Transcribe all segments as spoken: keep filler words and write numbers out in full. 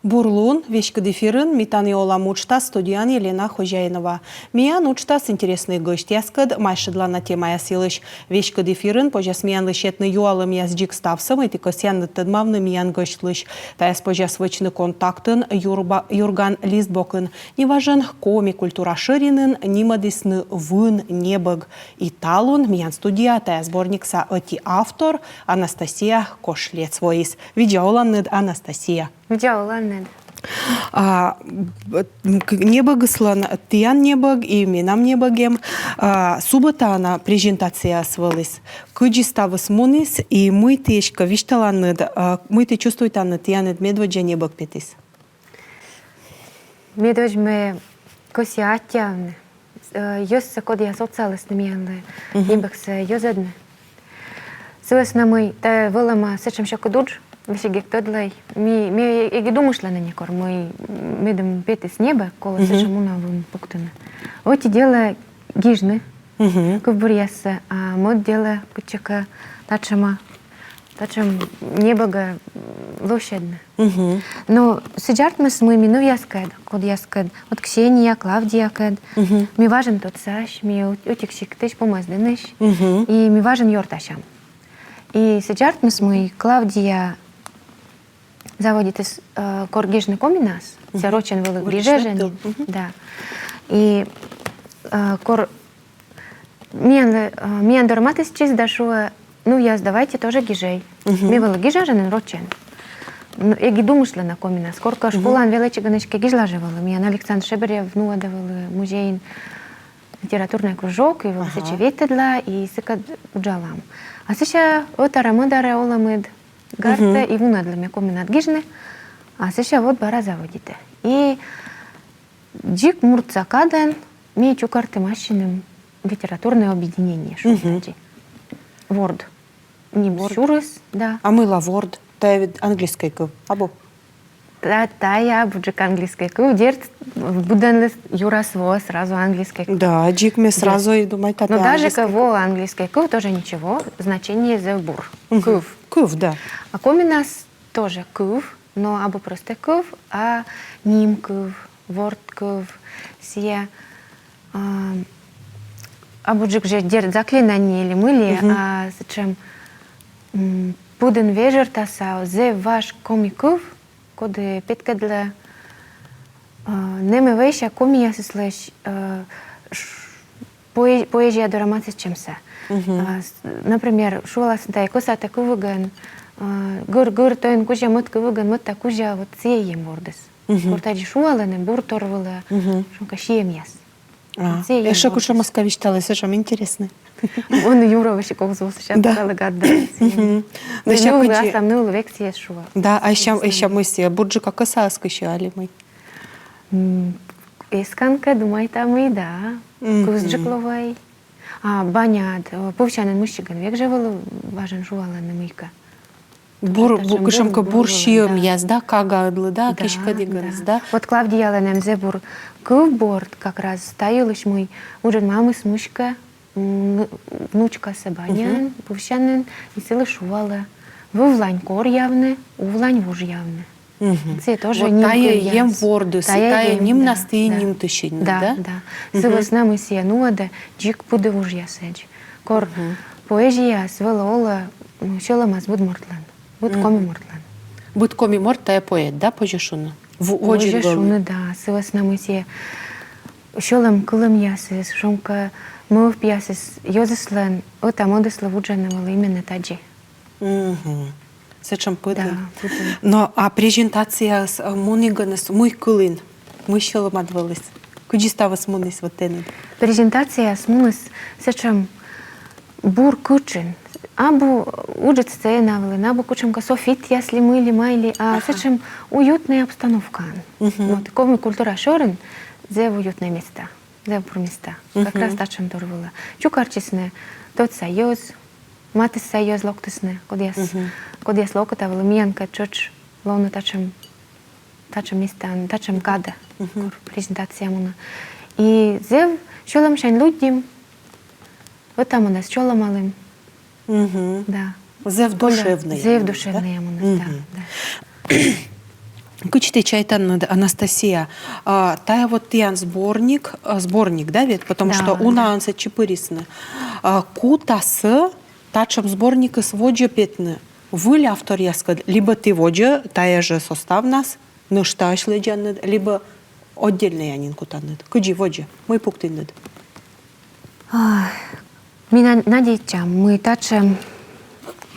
Бур лун, веськыд эфирын «Ми тані олам» уджтас, студияын Елена Хозяинова. Миян уджтас интереснӧй гӧсьтъяскӧд, майшӧдлана темаяс йылысь. Веськыд эфирын позяс миянлы сетны юалӧмъяс дзик ставсӧ, мый ті кӧсъянныд тӧдмавны миян гӧсьтлысь. Тайӧс позяс вӧчны Контактын, Юрба-, Юрган лист бокын. Неважӧн Коми культура шӧринын нимӧдісны «Вын небӧг». И талун миян студияӧ тайӧ сборникса ӧти автор Анастасия Кошлец воис. Видза оланныд, Анастасия. Видза оланныд. А, б-, к-, небӧгыслӧн тіян небӧг и менам небӧг эм. А, субӧтаӧн на презентацияыс вӧлі. Кыдзи ставыс муніс, и мый ті эськӧ висьталанныд, а, мый ті чувствуйтанныд, тіянӧс медводдза небӧг петіс? Медводз ме кӧсъя аттьӧавны, э, йӧзсӧ, кодъяс отсалісны миянлы небӧгсӧ йӧзӧдны. Сы вӧсна мый тайӧ вӧлӧма сэтшӧм сьӧкыд удж, весиг эг тӧдлӧй. Ми, ме эг и думыштлӧны некор, мый медым петіс небӧг, колӧ сэтшӧм уна вын пуктыны. Ӧти делӧ гижны кывбуръяссӧ, а мӧд делӧ кытчӧкӧ татшӧма, татшӧм небӧгӧ лӧсьӧдны. Но сідз артмис, мый ми нывъяскӧд, кодъяскӧд, вот Ксения, Клавдиякӧд, ми важӧн тӧдсасям, ми ӧ-, ӧтик сиктысь, Помӧсдінысь, и ми важӧн ёртасям. И сідз артмис, мый Клавдия заводитіс, э, кор гижны комиӧнас, сійӧ рочӧн вӧлі гижӧ жӧ нин. Да. И, э, кор миян, э, миян дорӧ матыстчис да шуӧ: «Ну, я, давайте тоже гижӧй». Ме вӧлі гижа жӧ нин рочӧн. Но эг и думыштлы на комиӧнас. Коркӧ школаын велӧдчигӧн эськӧ гижла жӧ вӧлі. Миян Александр Шеберев нуӧдӧ вӧлі музейын литературнӧй кружок, и вӧлі сэтчӧ ветлӧдла, и сыкӧд уджалам. А сэсся ӧтарӧ-мӧдарӧ олӧмыд гартӧ и вунӧдлі ме комиӧнад гижны, а сэсся вот бара заводитӧ. И дзик муртса кадӧн ми чукӧртім ассьыным литературнӧй объединение, шуам тадзи. Ворд. Ним сюрис, да. А мыйла ворд? Тайӧ ведь английскӧй кыв, абу? Та-, тайӧ абуджык английскӧй кыв, дерт, быдӧнлы юрас воӧ сразу английскӧй кыв. Да, дзик ме сразу и думайта, но даже кӧ воӧ английскӧй кыв, тоже ничего, значение зэв бур. Кыв. Кыв, да. А комиӧнас тоже кыв, но абу просто кыв, а ним кыв, ворд кыв, сійӧ, а, абуджык жӧ, дерт, заклинание ли мый ли, а сэтшӧм, м, пыдын вежӧртаса зэв важ коми кыв, коді петкӧдлӧ, а, нэмӧвӧйся комиясыслысь, а, ш-, поэ-, поэзия дорӧ матыстчӧмсӧ. А, с-, например, шуаласны тайӧ кӧсатӧ кывйӧн, а, гыр-гыр, тӧӧн кузя, мӧд кывйӧн, мӧдта кузя, вот сійӧ эм вордыс. Кор тадзи шуалӧны бур тор вылӧ, шуам кӧ, сиӧмъяс. А, сійӧ эм вордыс. Эшшӧ кутшӧмӧс кӧ висьталӧй, сэтшӧм интереснӧй. Он юрӧ вӧсиг оз восы, щас да. Да, сійӧ. Нывлы, кыдзи аслам нывлы век сійӧс шуа. Да, а сэсся, сэсся мый сійӧ, бурджыка кӧсаыс кыси али мый? М, эскан кӧ, думайта, мый да. Кывзджык лоӧ вай. А баняад, э, пывсянын мыссигӧн век жӧ вӧлі важӧн шуалӧны мыйкӧ. Бур, бу-, кутшӧмкӧ бур сиӧмъяс, да, кагаыдлы, да, киськӧд гинас, да. Вот Клавдиялӧн эм зэв бур кывбур как раз та йылысь, мый уджӧд мамыс мыськӧ, м, внучкасӧ баняын, пывсянын, и сылы шуалӧ: вывлань коръявны, увлань вужъявны. Сійӧ тоже вот ним кывъяс. Тайӧ эм вордыс, тайӧ нимнас ті нимтысинныд, да? Да, да. Сы вӧсна мый сійӧ нуӧдӧ дзик пыді вужъясӧдз. Кор поэзияыс вӧлі олӧ, м, сьӧлӧмас быд мортлӧн, быд коми мортлӧн. Быд коми морт — тайӧ поэт, да, позьӧ шуны? Позьӧ шуны, да. Сы вӧсна мый сійӧ сьӧлӧм кылӧмъясыс, шуам кӧ, мӧвпъясыс йӧзыслӧн ӧта-мӧдыслы вуджӧны вӧлі именно тадзи. Сэтшӧм пыдын. Да, пыдын. Но а презентацияыс, э, мунігӧныс мый кылін, мый сьӧлӧмад вӧліс? Кыдзи ставыс муніс вот тэныд? Презентацияыс муніс сэтшӧм бур кытшын. Абу ыджыд сцена вылын, абу кутшӧмкӧ софитъяс ли мый ли, мый ли, а сэтшӧм уютнӧй обстановкаын. Вот, коми культура шӧрын зэв уютнӧй места, зэв бур места. Как раз татшӧм тор вылӧ. Чукӧртчисны тӧдса йӧз, матысса йӧз локтісны, кодъяс, кодъяслы окота вӧлі миянкӧд тшӧтш лоны татшӧм, татшӧм местаын, татшӧм кадӧ, кор презентация мунӧ. И зэв сьӧлӧмсянь лыддим, ӧта-мӧдас чолӧмалім. Да. Зэв душевнӧй. Зэв душевнӧй мунӧ, да, да. Кыдз тэ чайтан, Анастасия, а, тая вот тіян сборник, а, сборник, да ведь? Потому Да, что да. Унаӧн сэтчӧ пырисны. А, кутас-ӧ татшӧм сборникыс водзӧ петны выль авторъяскӧд, либӧ ті водзӧ тая жӧ составнас нӧшта лэдзанныд, либӧ отдельнӧя нин кутанныд? Кыдзи водзӧ, мый пуктінныд? А, ми на-, надейтчам, мый татшӧм,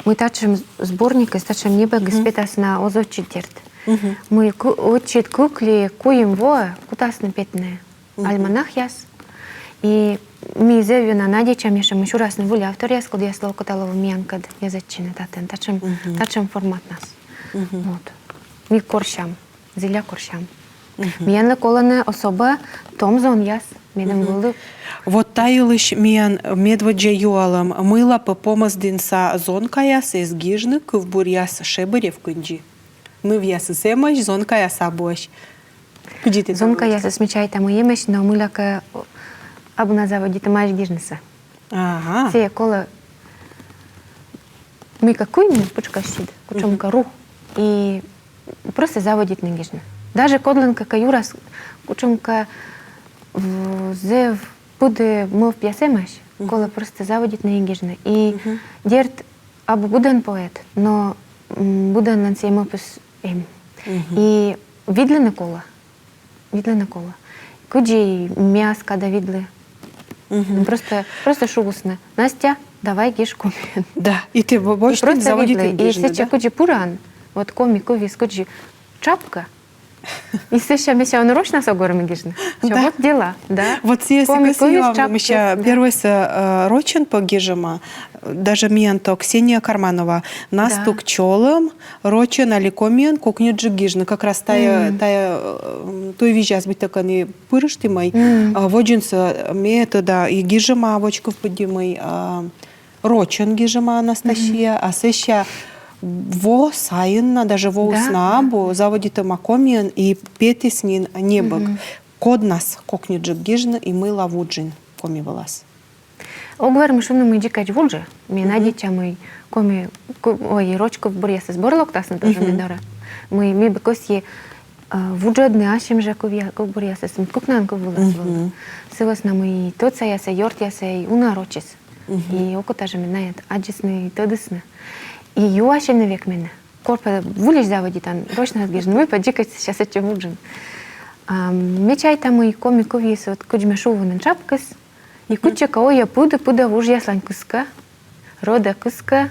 мый татшӧм сборникыс, татшӧм небӧгыс петас на оз ӧтчыд, дерт. Мый ку-, ӧтчыд кык ли куим воӧ кутасны петны альманахъяс. И ми зэв ёна надейтчам ещӧ, мый сюрасны выль авторъяс, кодъяслы окота лоӧ миянкӧд йӧзӧдчыны татӧн, татшӧм, татшӧм форматнас. Вот. Ми корсям. Зіля корсям. Миянлы колӧны особӧ том зонъяс, медым вӧлі. Вот та йылысь миян медводдза юалӧм: мыйла пӧ Помӧсдінса зонкаяс эз гижны кывбуръяс Шебырев кындзи? Нывъясыс эмӧсь, зонкаяс абуӧсь. Кыдзи тэ думайтан? Зонкаясыс, ме чайта, мый эмӧсь, но мыйлакӧ абу на заводитӧмаӧсь гижнысӧ. Ага. Сійӧ колӧ мыйкӧ куйны пытшкӧсыд, кутшӧмкӧ ру, и просто заводитны гижны. Даже кодлӧнкӧ кӧ юрас кутшӧмкӧ в-, зэв пыдди мӧвпъяс эмӧсь, колӧ просто заводитны и гижны. И дерт, абу быдӧн поэт, но, м, быдӧнлӧн сійӧ мӧвпыс эм. И видлыны колӧ. Видлыны колӧ. Кыдзи ме ас кадӧ видлі. Просто, просто шуисны: «Настя, давай гиж комиӧн». Да, и тэ бо-, и босьтін, просто заводитін видлі. И гижны, сэтчӧ да? Кыдзи пыран, вот коми кывйыс кыдзи тшапкӧ. И сэсся ме сэсся он рочнас ог вермы гижны. Да. Вот дела, да. Вот сійӧ, коми кывйыс тшапкӧ, да. Первойсӧ, э, рочӧн пӧ гижӧма, даже миян то Ксения Карманова, «На стук чолӧм», рочӧн али комиӧн кокньыджык гижны. Как раз тая, тая, э, туйвизяс быттьӧкӧ и пырыштімӧй. А водзынсӧ ме тӧда, и гижӧма водзкыв пыдди, мый, а, рочӧн гижӧма Анастасия, а сэсся во сайын на, даже воыс на абу, заводитӧма комиӧн и петіс нин небӧг. Коднас кокньыджык гижны и мыйла вуджны коми вылас? Ог вермы шуны, мый дзикӧдз вуджӧ. Ме надейтча, мый коми ку-, ой, роч кывбуръясыс бӧр локтасны тоже ме дорӧ. Мый ме бы кӧсйи, а, вуджӧдны ассьым жӧ кывъя-, кывбуръясӧс, мый кыкнан кыв вылас вӧлі. Сы вӧсна мый и тӧдсаясӧй, ёртъясӧй уна рочыс. И окота жӧ, мед найӧ аддзисны и тӧдісны. И юасьӧны век менӧ: кор пӧ выльысь заводитан рочнас гижны, мый пӧ дзикӧдз сэсся сэтчӧ вуджны. А ме чайта, мый коми кывйыс, вот кыдз ме шуи, нин тшапкыс, и кытчӧкӧ ойӧ пыдӧ, пыдӧ вужъяслань кыскӧ, рӧдӧ кыскӧ,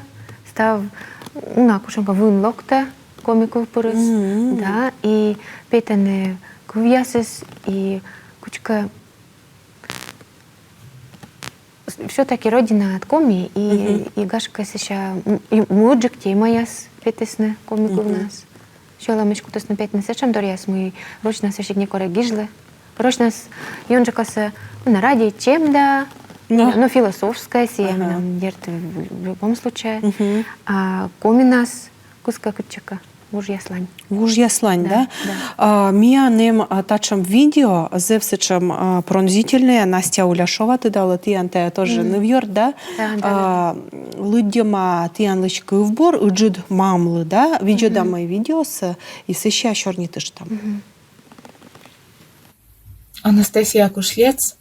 став уна кутшӧмкӧ вын локтӧ коми кывбурыс. Да, и петӧны кывъясыс, и кутшӧмкӧ всё-таки родина от коми, и, и гашкӧ сэсся м-, и мыйджык темаяс петісны коми кывнас. Сьӧлӧмысь кутісны петны сэтшӧм торъяс, мый рочнас весиг некор эг гижлы. Рочнас ёнджыкасӧ на радейтчем да, но философскӧя сійӧ, дерт, в, в любом случае. А коминас кыскӧ кытчӧкӧ вужъяслань. Вужъяслань, да? Да. А, миян эм, а, татшӧм видео, зэв сэтшӧм, а, пронзительнӧй, а, Настя Уляшева, тыдалӧ, тіян тая тоже ныв-ёрт, да? Да, да, да. А, лыддьӧма тіянлысь кывбур «Ыджыд мамлы», да? Видзӧдам ми видеосӧ и сэсся сёрнитыштам. Анастасия Кушлец.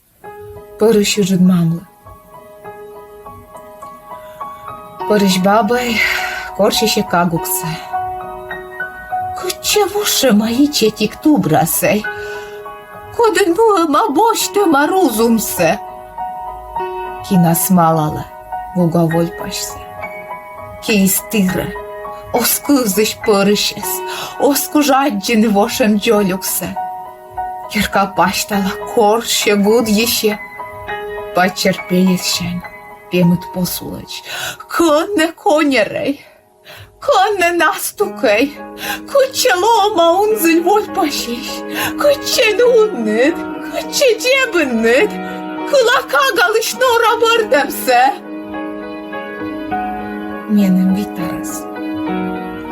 Пӧрысь ыджыд мамлы. Пӧрысь бабӧй корсьысьӧ кагуксӧ. Кытчӧ вошӧма ичӧтик тубрасӧй? Кодӧн нуӧма, босьтӧма рузумсӧ? Кинас малалӧ, вуга вольпасьсӧ. Киыс тірӧ, оз кывзысь пӧрысьӧс, оз куж аддзыны вошӧм дзолюксӧ. Керка пасьтала корсьӧ, гудйысьӧ. Паччӧр пельӧссянь пемыд посулӧдз. Кӧні коньӧрӧй, кӧні настукӧй? Кытчӧ лоӧма унджык вольпасьысь? Кытчӧ нуӧдны, кытчӧ дзебӧдны кыла кагалысь нора бӧрдӧмсӧ? Меным вит арӧс.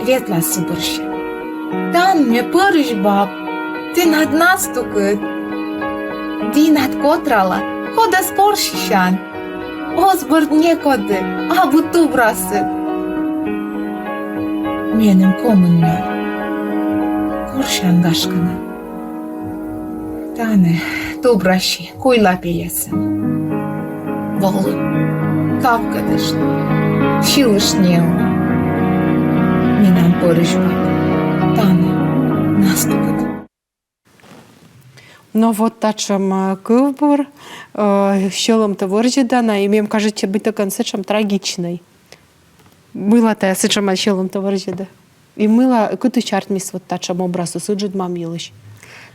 Ветла сы бӧрся. Тані ме, пӧрысь баб, тэнад настукыд. Дінад котрала, кодӧс корсьысян. Оз бӧрд некоді, абу тубрасыд. Меным комын нёль. Корсян, гашкӧ на. Тані, Тубрасьӧ, Куйлапиясын. Волі. Капкӧтыштны. Сьылыштны. Менам пӧрысь баб. Тані. Наступит. Но вот татшӧм, э, кывбур, э, сьӧлӧмтӧ вӧрзьӧдана, и мем кажитчӧ, быттьӧкӧ сэтшӧм трагичнӧй. Мыйла тайӧ сэтшӧма сьӧлӧмтӧ вӧрзьӧдӧ? И мыйла, кытысь артмис вот татшӧм образыс ыджыд мам йылысь?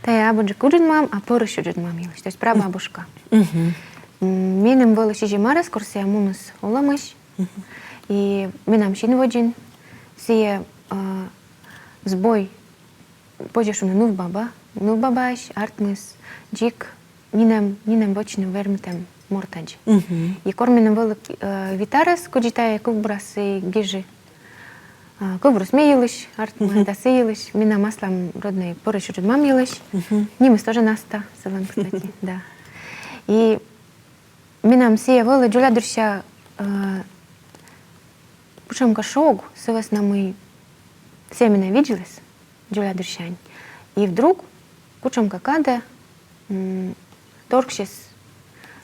Тайӧ абуджык ыджыд мам, а пӧрысь ыджыд мам йылысь, то есть прабабушка. Мгм. М, меным вӧлі сизим арӧс, кор сійӧ муніс олӧмысь. Мгм. И менам син водзын сійӧ, а, збой, позьӧ шуны, нывбаба. Нывбабаысь артмис дзик нинӧм, нинӧм вӧчны вермытӧм мортӧдз. Мгм. И кор меным вӧлі, э, вит арӧс, кыдзи тайӧ кывбурас и гижи. А, кывбурыс ме йылысь артмӧ, мгм, да сы йылысь, менам аслам роднӧй пӧрысь ыджыд мам йылысь. Мгм. Нимыс тоже Наста, сылӧн, кстати, да. И менам сійӧ вӧлі дзоляд бӧрся, э, кутшӧмкӧ шог, сы вӧсна мый сійӧ менӧ видзыліс дзоляд бӧрсянь. И вдруг кутшӧмкӧ кадӧ, м, торксис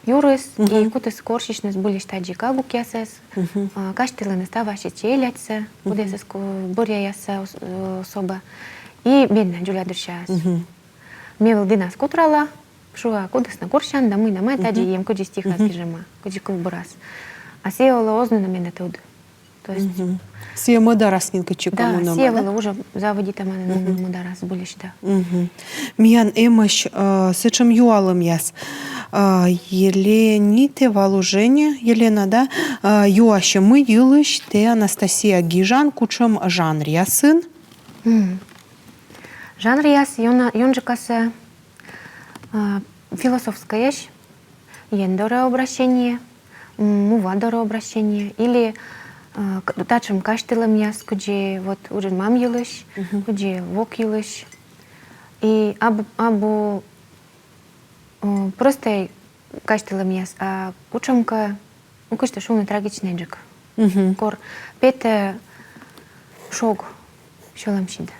юрыс, мгм, и кутіс корсьысьны збыльысь тадзи кагукъясӧс, мгм, а, казьтылыны ставсьыс челядьсӧ, мгм, кодъясыс ко-, бӧръяяссӧ ос-, э, особӧ. И менӧ дзоляд бӧрсяыс. Мгм. Ме вӧлі дінас котрала, шуа, кодӧс нӧ корсян да мый да мый, мгм, тадзи эм кыдзи стихас, мгм, гижӧма, кыдзи кывбурас. А сійӧ олӧ оз нин менӧ тӧд. То есть... Мгм. Сійӧ мӧдарас нин кытчӧкӧ мунӧма, да? Да, сійӧ вӧлі уже заводитӧма нин, мгм, мӧдарас збыльысь, да. Мгм. Миян эмӧсь, э, сэтшӧм юалӧмъяс. Э, Еленитӧ вӧлі уже нин, Елена, да? Э, юасьӧ, мый йылысь тэ, Анастасия, гижан, кутшӧм жанръясын? Мгм. Жанръяс ёна-, ёнджыкасӧ, а, философскӧйӧсь, Ен дорӧ обращение, м, мува дорӧ обращение, или, а, к-, татшӧм казьтылӧмъяс, кыдзи вот ыджыд мам йылысь, мгм, кыдзи вок йылысь. И абу, абу, э, простӧй казьтылӧмъяс, а кутшӧмкӧ, ну, кыдз шуны, трагичнӧйджык. Мгм. Кор петӧ шог сьӧлӧмсьыд.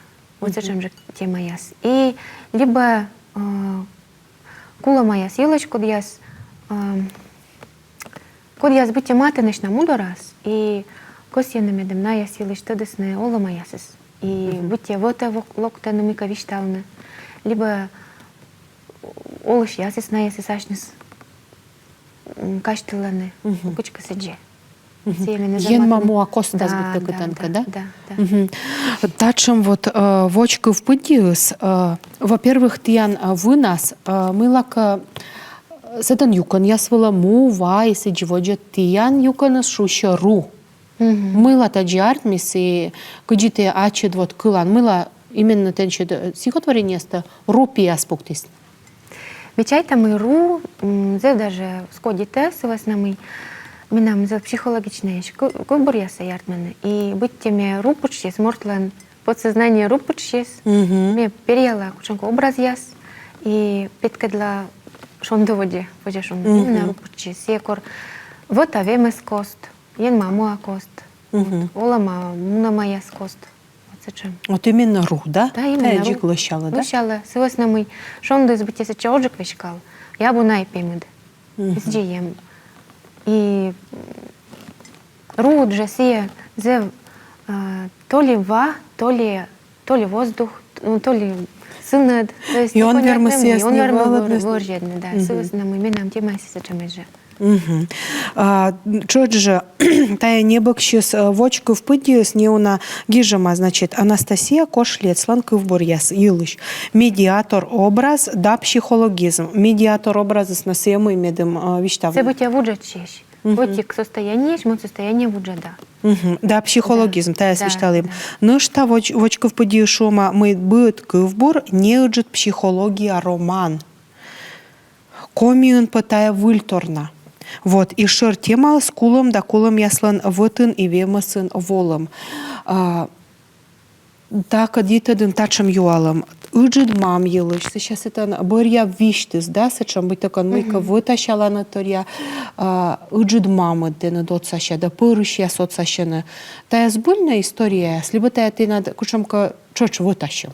Вот, мгм, сэтшӧмджык темаяс. И либӧ, э, кулӧмаяс йылысь, кодъяс, э, кодъяс быттьӧ матынӧсь на му дорас, и кӧсйӧны, медым найӧ сылысь тӧдісны олӧмаясыс. И, мгм, быттьӧ вӧтӧ вок-, локтӧны мыйкӧ висьтавны. Либӧ олысьясыс найӧс асьныс, м, казьтылӧны. Мгм. Кыдзкӧ сідзи. Мгм. Сійӧ менӧ... Енма муа костас, да, быттьӧкӧ, да, тэнкӧ, да? Да, да. Мгм. Татшӧм вот, э, водз кывпыддиыс, э, во-первых, тіян, э, вынас, э, мыйлакӧ, э, сэтӧн юкӧнъяс вылӧ, мува и сідзи водзӧ, тіян юкӧныс шусьӧ ру. Мгм. Мыйла тадзи артмис и кыдзи тэ ачыд вот кылан, мыйла именно тэнсьыд, э, стихотворениестӧ ру пиас пуктісны? Ме чайта, мый ру, м, зэв даже сходитӧ, сы вӧсна мый менам зэв психологичнӧйӧсь кы-, кывбуръясӧй артмӧны. И быттьӧ ме ру пытшйис, мортлӧн подсознание ру пытшйис. Мгм. Ме перъяла кутшӧмкӧ образъяс и петкӧдла шонді водзӧ, позьӧ шуны, мгм, именно ру пытшйис. Сійӧ кор вӧта вемӧс кост, Ен мамуа кост. Мгм. Вот, олӧма мунӧмаяс кост. Вот сэтшӧм. Вот именно ру, да? Да, именно ру. Тайӧ дзик лӧсялӧ, да? Лӧсялӧ. Сы вӧсна мый шондіыс быттьӧ сэтчӧ оджык веськал. И абу на пемыд. Мгм. Сідзи эм. И, м, ру жӧ сійӧ зэв, а, то ли ва, то ли то ли воздух, ну, то ли сынӧд. То есть... И он непонятно вермы мый, сійӧс, он вермы вӧр-, вӧрзьӧдны, да. Мгм. Сы вӧсна мый менам темаясыс сэтшӧмӧсь жӧ. Мгм. А, тшӧтш жӧ, тайӧ небӧгсьыс, э, водз кывпыддиыс неуна гижӧма, значит, Анастасия Кошлецлӧн кывбуръяс йылысь. Медиатор образ да психологизм. Медиатор образыс нӧ сійӧ мый, медым, э, висьтавны? Сійӧ быттьӧ вуджӧдсьӧ. Мгм. Ӧти состояниеысь мӧд состояние вуджӧда. Мгм. Да, психологизм, да, тайӧс висьталім. Да. Нӧшта водз, водз кывпыдди шуӧма, мый быд кывбур неыджыд психология роман. Комиын пӧ тайӧ выльторна. Вот, и шӧр темаыс кулӧм да кулӧмъяслӧн вӧтын и вемӧсын волӧм. А, Такӧд йитӧдын татшӧм юалӧм. Ыджыд мам йылысь, сэсся сэтӧн бӧръя висьтыс, да, сэтшӧм быттьӧкӧ мыйкӧ вӧтасяланныд торъя, а, ыджыд мамыд тэныд отсасьӧ да пӧрысьяс отсасьӧны. Тайӧ збыльнӧй историяяс, либӧ тайӧ тэнад кутшӧмкӧ тшӧтш вӧтасьӧм?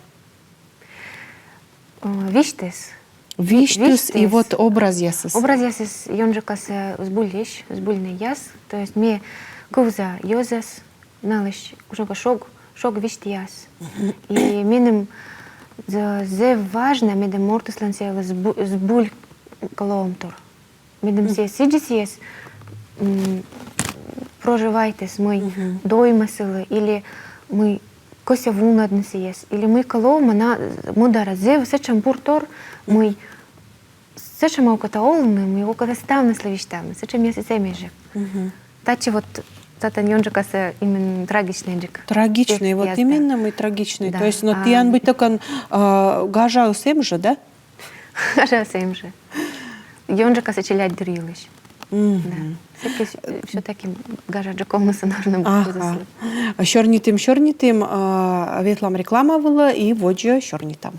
э, висьтыс. Висьтыс и вот образъясыс. Образъясыс ёнджыкасӧ збыльысь, збыльнӧйяс. То есть ме кывза йӧзӧс, налысь кутшӧмкӧ шог, шог висьтъяс. И меным зэ-, зэв важнӧ, медым мортыслӧн сійӧ вӧлі збу-, збыль кӧ лоӧмтор. Медым сійӧ сідзи сійӧс, м, проживайтіс, мый доймӧ сылы, или мый кӧсйӧ вунӧдны сійӧс, или мый кӧ лоӧ, мӧдарӧ, зэв сэтшӧм бур тор, мый сэтшӧмӧ окота овны, мый окота ставныс висьтавны, сэтшӧмъясыс эмӧсь жӧ. Татчӧ вот сэтӧн ёнджыкасӧ именно трагичнӧйджык. Трагичнӧй, вот именно, мый трагичнӧй. Да. То есть, но тіян быттьӧкӧ, а, гажаыс эм жӧ, да? Гажаыс эм жӧ. Ёнджыкасӧ челядьдыр йылысь. Да. Всё-таки, всё-таки гажаджык овнысӧ нужно быть. Ага. Сёрнитім, сёрнитім, а, ветлам реклама вылӧ и водзӧ сёрнитам.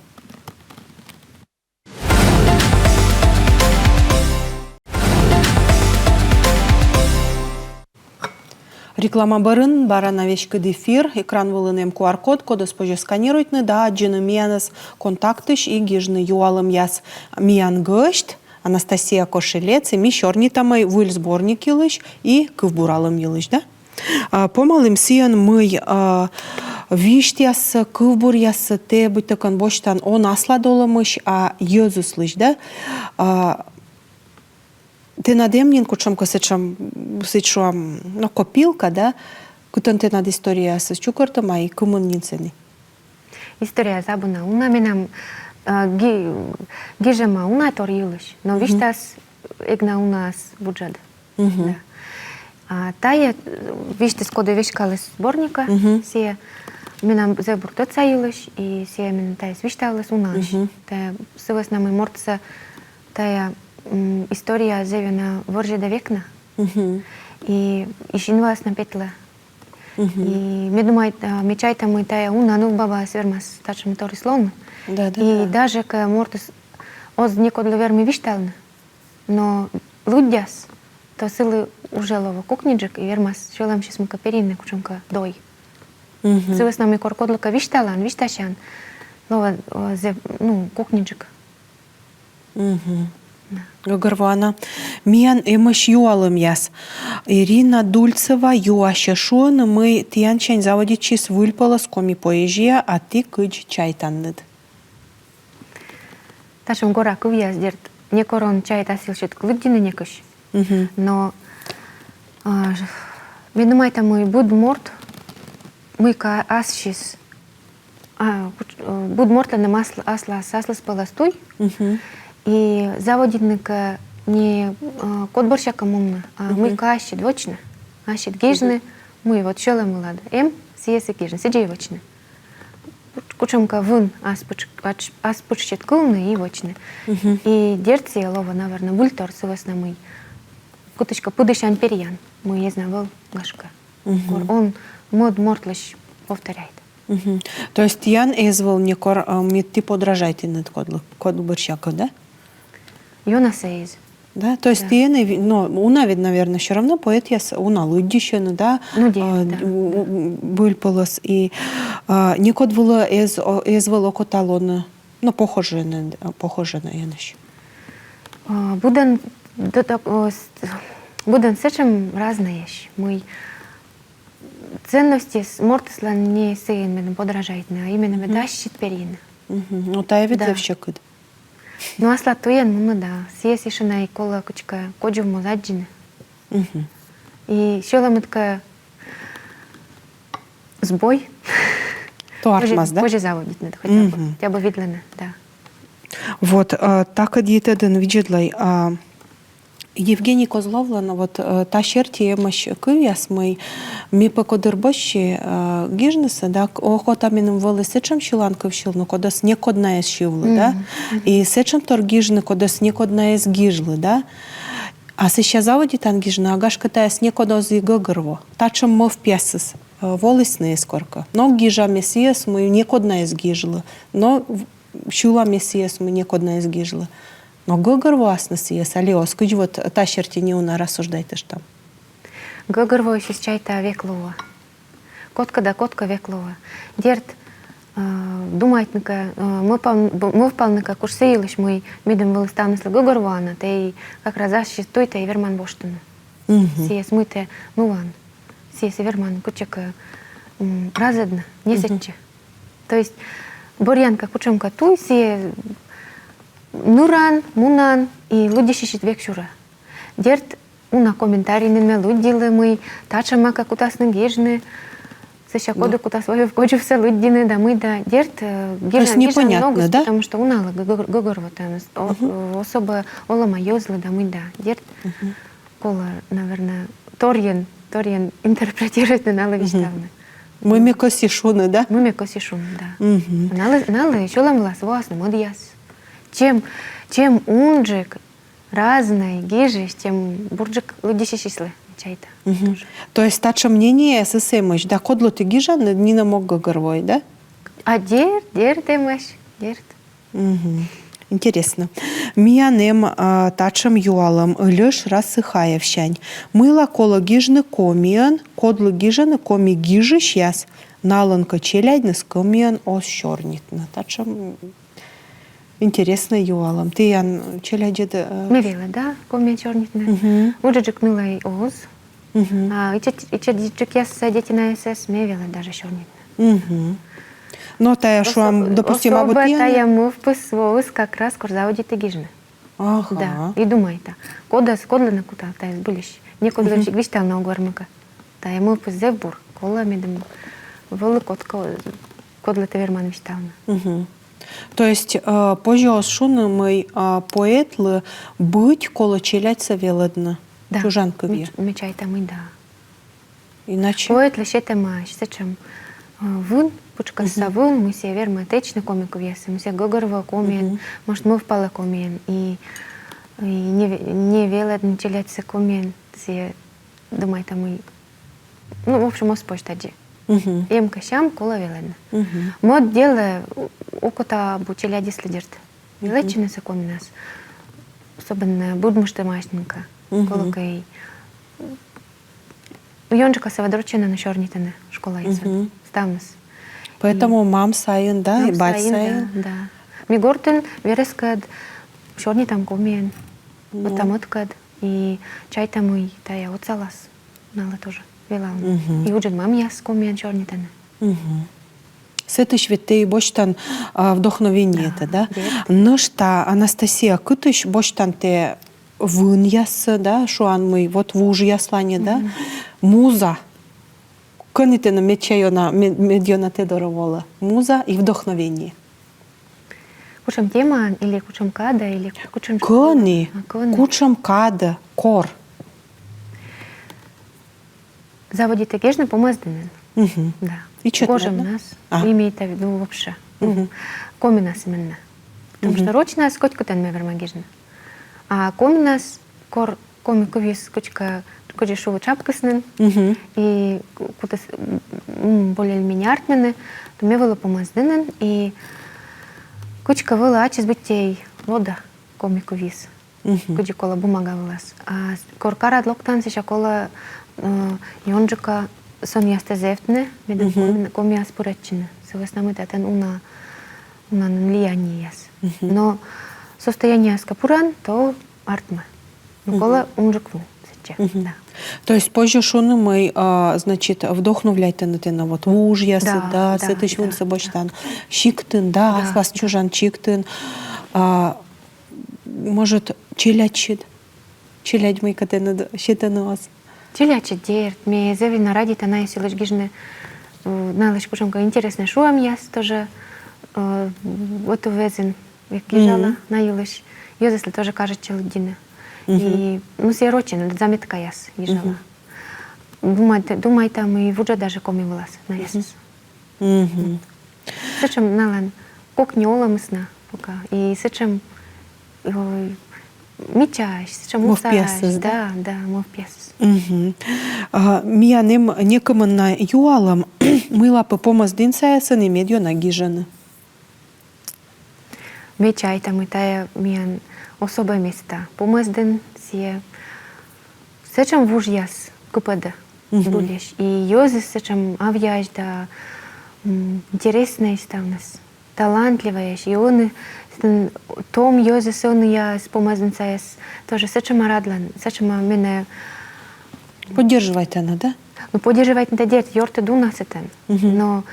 Реклама бӧрын бара на веськыд эфир, экран вылын эм Q R-код, кодӧс позьӧ сканируйтны да аддзыны миянӧс Контактысь и гижны юалӧмъяс. Миян гӧсьт Анастасия Кошелец, и ми сёрнитам выль сборник йылысь и кывбуралӧм йылысь, да? А, помалім сійӧн, мый, а, висьтъяссӧ, кывбуръяссӧ тэ быттьӧкӧ босьтан он аслад олӧмысь, а йӧзыслысь, да? А, Тэнад эм нин кутшӧмкӧ сэтшӧм, сідз шуам, но, копилка, да? Кытӧн тэнад историяясыс чукӧртӧма и кымын нин сэні? Историяяс абу на уна менам, а, ги-, гижӧма уна тор йылысь, но висьтас эг на унаӧс вуджӧд. Да. А тайӧ, э, висьтыс, коді веськаліс сборникӧ, сійӧ менам зэв бур тӧдса йылысь, и сійӧ меным тайӧс висьталіс унаысь. Тайӧ сы вӧсна, мый мортсӧ тайӧ, м, история зэв ёна вӧрзьӧдӧ век на. И, и синваыс на петлӧ. И ме думайта, ме чайта, мый тайӧ уна нывбабаыс вермас татшӧм торйыс лоны. Да, да, и да. Даже кӧ мортыс оз некодлы вермы висьталны, но лыддяс, то сылы уже лоӧ кокниджык, и вермас сьӧлӧмсьыс мыйкӧ перйыны, кутшӧмкӧ дой. Сы вӧсна, мый кор кодлыкӧ висьталан, висьтасян, лоӧ, э, зэв, ну, кокниджык. Да. Гӧгӧрвоана. Миян эмӧсь юалӧмъяс. Ирина Дульцева юасьӧ, шуӧны, мый тіянсянь заводитчис выльпӧлӧс коми поэзия, а ті кыдз чайтанныд? Татшӧм гора кывъяс, дерт, некор он чайт ас йылысь лыддьыны некысь. Но, а, ме думайта, мый быд морт мыйкӧ ассьыс, а, кут-, э, быд мортлӧн эм асл-, аслас, аслыспӧлӧс туй. И заводитны кӧ не, э, код бӧрся кӧ мунны, а мыйкӧ ассьыд вӧчны, ассьыд гижны, мый вот сьӧлӧм вылад эм, сійӧс и гижны, сідзи и вӧчны. Кутшӧмкӧ вын ас пытш-, ас-, ас пытшсьыд кылны и вӧчны. И дерт, сійӧ лоӧ, наверно, выльтор сы вӧсна, мый кутшӧмкӧ пыдісянь перйан, мый эз на вӧв, гашкӧ. Кор он мӧд мортлысь повторяйт. То есть тіян эз вӧв некор, а, мед ті подражайтінныд кодлы-, код бӧрся кӧ, да? Ёнасӧ эз. Да, то есть тіян, но, уна ведь, наверно, всё равно поэтъяс уна лыддьысьӧны, да? Ну, да, а, да. Выльпӧлӧс и, а, некод вылӧ эз, о, эз вӧв окота лоны, но, похожӧйӧсь, похожӧйӧсь. А, быдӧн, да, да, о, с-, быдӧн сэтшӧм разнӧйӧсь, мый ценностьыс мортыслӧн не сыын, медым подражайтны, а именно мед ассьыд перйыны. Ну, тайӧ ведь зэв сьӧкыд. Ну, аслад туйӧн мунны, да. Сійӧс ещё на и колӧ кыдзкӧ кодзувмоз аддзыны. И сьӧлӧмыд кӧ сбой, то артмас, да? Позьӧ заводитны хотя бы. Хотя бы видлыны, да. Вот, а, такӧд йитӧдын видзӧдлӧй, а, Евгений Козловлӧн вот, э, та серти эмӧсь кывъяс, мый ме пӧ кодыр босьті, э, гижнысӧ, да, к-, окота меным вӧлі сэтшӧм сьыланкыв сьывны, кодӧс некод на эз сьывлы, да. И сэтшӧмтор гижны, кодӧс некод на эз гижлы, да. А сэсся заводитан гижны, а гашкӧ тайӧс некод оз и гӧгӧрво. Татшӧм мӧвпъясыс, э, волісны эз коркӧ. Но гижа ме сійӧс, мый некод на эз гижлы. Но в-, сьыла ме сійӧс, мый некод на эз гижлы. Но гӧгӧрвоасны сійӧс али оз, кыдз вот та серти неуна рассуждайтыштам? Гӧгӧрвоасьыс, чайта, век лоӧ. Кодкӧ да кодкӧ век лоӧ. Дерт, А, думайтны кӧ, а, мӧвпал-, б-, мӧвпалны кӧ кутшӧм йылысь, мый медым вӧлі ставныслы гӧгӧрвоана, тайӧ как раз ассьыс туй тайӧ верман воштыны. Мгм. Сійӧс, мый тэ нуан. Сійӧс верман кытчӧкӧ, м, разӧдны, не сэтчӧ. То есть бӧръян кӧ кутшӧмкӧ туй, сійӧ ныран, мунан, и лыддьысьысьыд век сюрӧ. Дерт, уна комментарий нин ме лыддьылі, мый татшӧм макӧ кутасны гижны, сэсся коді кутас войвыв кодзувсӧ лыддьыны да мый да. Дерт, э, гижӧны, гижӧны ногыс, да? Потому что уналы гӧгӧр-, гӧгӧрвотӧмыс. О-, э, особо олӧма йӧзлы да мый да. Дерт, колӧ, наверно, торйӧн, торйӧн интерпретировать налы висьтавны. Мый ме кӧсйи шуны, да? Мый ме кӧсйи шуны, да. Мгм. Налы, налы сьӧлӧм вылас воасны мӧдъяс. Чем, чем унджык разнӧй гижысь, тем бурджык лыддьысьысьлы, чайта. Мгм. Тоже. То есть татшӧм мнениеяс эмӧсь, да, кодлы тэ гижан, нинӧм ог гӧгӧрвои, да? А дерт, дерт эмӧсь, дерт. Мгм. Интереснӧ. Миян эм, а, татшӧм юалӧм Ыльыш Рассыхаевсянь. Мыйла колӧ гижны комиӧн, кодлы гижӧны коми гижысьяс, налӧн кӧ челядьныс комиӧн оз сёрнитны? Татшӧм интереснӧй юалӧм. Тіян челядьыд, э, ме велӧда комиӧн сёрнитны. Мгм. Уджыджык нылӧй оз. Мгм. А ичӧтджык-, ичӧтджыкъяссӧ, детинаяссӧ ме велӧда даже сёрнитны. Мгм. Но тайӧ, шуам, допустим, абу тіян? Особо тайӧ мӧвпыс воис как раз, кор заводиті гижны. Ага. Да, и думайта. Кодӧс, кодлӧн нӧ кута тайӧ збыльысь. Некодлы висьтавны ог вермы кӧ. Тайӧ мӧвпыс зэв бур. Колӧ, медым вӧлі кодкӧ, кодлы тэ верман висьтавны. Мгм. То есть, э, позьӧ оз шуны, мый, э, поэтлы быть колӧ челядьсӧ велӧдны. Да. Чужан кывйӧ. Ме ч-, ме чайта, мый да. Иначе? Поэтлы сетӧмаӧсь сэтшӧм, э, вын, пытшкӧсса вын, мый сійӧ вермӧ тэчны коми кывъяссӧ, мый сійӧ гӧгӧрвоӧ комиӧн, может, мӧвпалӧ комиӧн, и, и не ве-, не велӧдны челядьсӧ комиӧн, сійӧ, думайта, мый, ну, в общем, оз позь тадзи. Эм кӧ сям, колӧ велӧдны. Мӧд делӧ, о-, окота абу челядьыслы, дерт, велӧдчынысӧ коминас. Особенно быдмыштӧмаӧсь нин кӧ. Колӧкӧ и ёнджыкасӧ вед рочӧн нин сёрнитӧны школаясӧн. Ставныс. Поэтому мам сайын, да, и бать сайын, да. Ми гортын верӧскӧд сёрнитам комиӧн, ӧта-мӧдкӧд, и чайта, мый тайӧ отсалас налы тоже велалны. И уджын мамъяс комиӧн сёрнитӧны. Сэтысь ведь тэ и босьтан, а, вдохновениетӧ, да? Нӧшта, Анастасия, кытысь босьтан тэ вынъяссӧ, да, шуан, мый вот вужъяслань, да? Муза. Кӧні тэныд медся ёна, мед-, медъёна тэ дорӧ волӧ? Муза и вдохновение. Кутшӧм темаӧн или кутшӧм кадӧ, или кутшӧм... Кӧні. А, кӧні. Кутшӧм кадӧ, кор. Заводиті гижны помӧсдінын. Да. Ичӧт гожӧмнас. А. Имеется в виду вообще. Ну, коминас именно. Потому что рочнас коть кытӧн ме верма гижны. А коминас, кор коми кывйыс кутшӧмкӧ, кыдзи шуӧны, чапкис нин, и кутіс, м, более-менее артмыны, то ме вӧлі помӧсдінын, и кутшӧмкӧ вӧлі ачыс быттьӧ лоӧ да коми кывйыс. Кыдзи колӧ бумага вылас. А с-, кор карад локтан, сэсся колӧ, э, ёнджыка сонъястӧ зэвтны, медым коми-, комиас пырӧдчыны. Сы вӧсна мый татӧн уна, уна нин влиянияс. Но состояниеас кӧ пыран, то артмӧ. Но колӧ унджык вын сэтчӧ. Да. То есть позьӧ шуны, мый, а, значит, вдохновляйтӧны тэнӧ вот вужъясыд, да, сэтысь вынсӧ босьтан. Сиктын, да, аслас чужан сиктын. А, может, челядьыд? Челядь мыйкӧ тэныд сетӧны оз? Челядь, дерт, ме зэв ёна радейта на йылысь гижны, э, на йылысь кутшӧмкӧ интереснӧй шуӧмъяс тоже, э, вот вӧзын век гижала на йылысь. Йӧзыслы тоже кажитчӧ лыддьыны. И, ну, сійӧ рочӧн, заметкаяс гижала. Думайта, думайта, мый вуджӧ даже коми вылас на йӧзыс. Сэтшӧм налӧн кокни олӧмыс на пока. И сэтшӧм, ой, мичаӧсь, сэтшӧм мӧвпъясыс, да? Да, да, мӧвпъясыс. А, миян эм некымын на юалӧм, мыйла пӧ помӧсдін саясӧн и медъёна гижӧны. Ме чайта, мый тайӧ миян особое место. Помӧсдін сійӧ сэтшӧм вужъяс кыпӧдӧ збыльысь. И йӧзыс сэтшӧм авъяӧсь да, Интереснӧйӧсь ставныс, талантливӧйӧсь, и ӧні том йӧзыс, ӧнія помӧздінсаяс тоже сэтшӧма радлӧны, сэтшӧма менӧ поддерживайтӧны, да? Ну, поддерживайтӧны да, дерт, ёртӧд уна сэтӧн. Но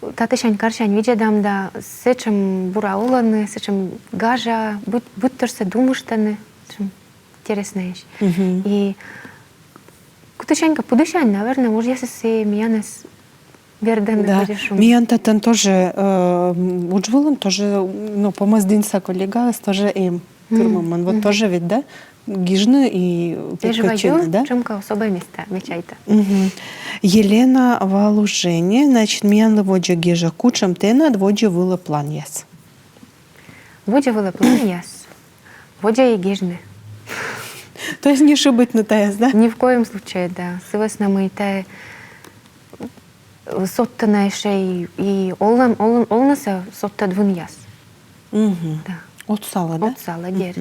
татысянь-карсянь видзӧдам да, сэтшӧм бура олӧны, сэтшӧм гажа, быд, быдторсӧ думыштӧны, сэтшӧм интереснӧйӧсь. И кытысянь кӧ, пыдісянь, наверно, уджъясыс и миянӧс вердӧны, да. Миян татӧн тоже, э, удж вылын тоже, ну, помӧздінса коллегаыс тоже эм тырмымӧн. Вот тоже ведь, да? Гижны и петкӧдчыны, да? Чӧжйӧ, чӧжйӧ особое место, вичайта. Елена Валужене, значит, миянлы водзӧ гижӧ: кутшӧм тэнад водзӧ вылӧ планъяс? Водзӧ вылӧ планъяс. Водзӧ и гижны. То есть не шыбитны тайӧс, да? Ни в коем случае, да. Сы вӧсна мый тайӧ содтӧ на ещӧ и, и олӧм-, олӧм-, олӧмсӧ содтӧд вынъяс. Да. Отсалӧ, да? Отсалӧ, дерт.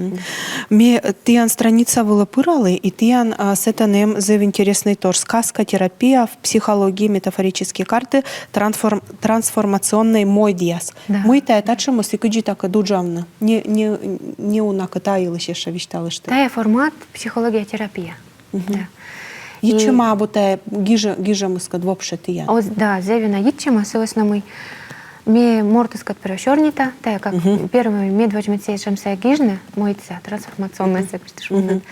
Ме тіян страница вылӧ пыралі, и тіян, а, сэтӧн эм зэв интереснӧй тор: сказка-терапия в психологии, метафорические карты, трансформ-, трансформационнӧй мойдъяс. Да. Мый тайӧ татшӧмыс и кыдзи такӧд уджавны? Не, не, неуна кӧ та йылысь ещӧ висьталышт. Тайӧ формат психология-терапия. Да. Йитчӧма абу тайӧ гижӧ-, гижӧмыскӧд вообще тіян? О, да, зэв ёна йитчӧма, сы вӧсна мый ме мортыскӧд пыр сёрнита, тайӧ как первой медводз мед сійӧс сэтшӧмсӧ гижны, мойдсӧ, трансформационнӧйсӧ, кыдз ті шуинныд.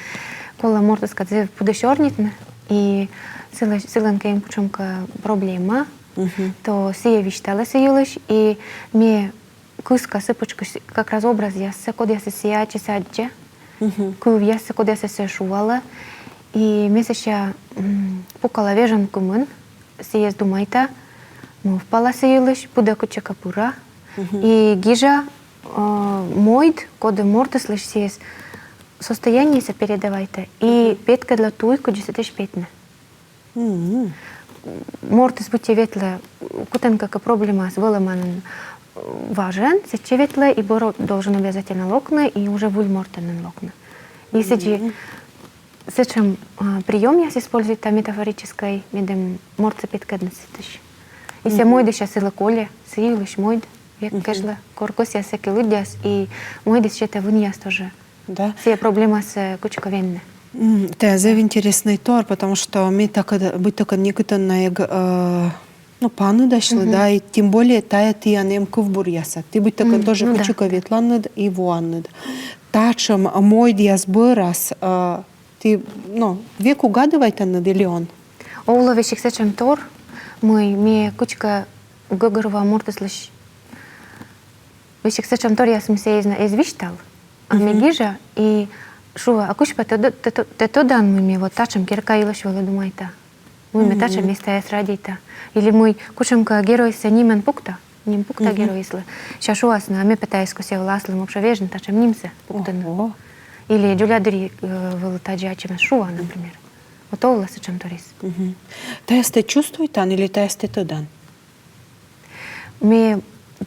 Колӧ мортыскӧд зэв пыдӧ сёрнитны, и сылӧ-, сылӧн кӧ эм кутшӧмкӧ проблема, то сійӧ висьталӧ сы йылысь, и ме кыска сы пытшкысь как раз образъяссӧ, кодъясӧс сійӧ ачыс аддзӧ, кывъяссӧ, кодъясӧс сійӧ шуалӧ. И ме сэсся, м, пукала вежон кымын, сійӧс думайта, мӧвпала сы йылысь, пыдӧ кытчӧкӧ пыра. И гижа, э, мойд, коді мортыслысь сійӧс состояниесӧ передавайта и петкӧдла туй, кыдзи сэтысь петны. Мортыс быттьӧ ветлӧ, кытӧнкӧ кӧ проблемаыс вӧлӧма нин, э, важӧн, сэтчӧ ветлӧ, и бӧр должен обязательно локны, и уже выль мортӧн нин локны. И сідзи сэтшӧм, а, приёмъяс используйта метафорическӧй, медым мортсӧ петкӧдны сэтысь. И сійӧ мойдысь сылы кольӧ, сы йылысь мойд век кежлӧ, кор кӧсъяс, сэки лыддяс, и мойдыс сетӧ вынъяс тоже. Да. Сійӧ проблемасӧ кутшӧмкӧ венны. М, тайӧ зэв интереснӧй тор, потому что ме тадз, быттьӧкӧ некытӧн на эг, э, ну, паныдасьлы, да, и тем более тайӧ тіян эм кывбуръясад. Ті быттьӧкӧ тоже кутшӧмкӧ ветланныд и воанныд. Татшӧм мойдъяс бӧрас, э, ті, ну, век угадывайтанныд или он? Овлӧ весиг сэтшӧм тор, мый ме кутшӧмкӧ гӧгӧрвоа мортыслысь. Весиг сэтшӧм торъяс, мый сійӧ эз на, эз висьтав, а ме гижа и шуа: а кыдз пӧ тэ, тэ, тэ, тэ тӧдан, мый ме вот татшӧм керка йылысь вӧлі думайта, мый ме татшӧм местаяс радейта. Или мый кутшӧмкӧ геройсӧ нимӧн пукта, ним пукта геройыслы. Сэсся шуасны: а ме пӧ тайӧс кӧсъя вӧлі аслым вообще вежны, татшӧм нимсӧ пуктыны. Ого. Или дзоля дырйи, э, вӧлі тадзи ачымӧс шуа, например. Вот овлӧ сэтшӧм торъяс. Тайӧс тэ чувствуйтан или тайӧс тэ тӧдан? Ме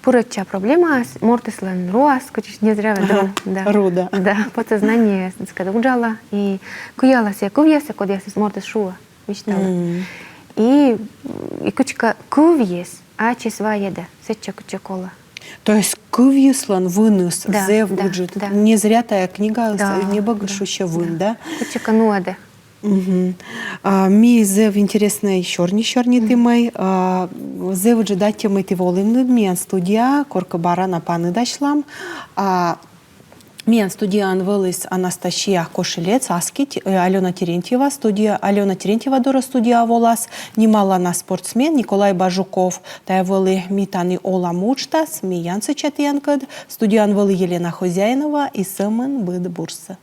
пырӧдча проблемаас мортыслӧн руас, кутшӧмкӧ, не зря ведь ру, да. Ру, да. Да, подсознание, так сказать, уджалӧ и кыялӧ сійӧ кывъяссӧ, кодъясӧс мортыс шуӧ, висьталӧ. И, и кутшӧмкӧ кывйыс ачыс вайӧдӧ сэтчӧ, кытчӧ колӧ. То есть кывйыслӧн выныс зэв ыджыд. Да, да. Не зря тайӧ книга, да, небӧгыс шусьӧ «Вын», да? Кутшӧмкӧ нуӧдӧ. А, ми зэв интереснӧй сёрни сёрнитімӧй. А, зэв ыджыд аттьӧ, мый ті волінныд миян студияӧ, коркӧ бара на паныдасьлам. А, миян студияын вӧліс Анастасия Кошелец, аски, э, Алёна Терентьева, студия, Алёна Терентьева дорӧ студияӧ волас нималана спортсмен Николай Бажуков. Тайӧ вӧлі «Ми тані олам» уджтас, ми янсӧдчам тіянкӧд. Студияын вӧлі Елена Хозяинова, и сӧмын быд бурсӧ.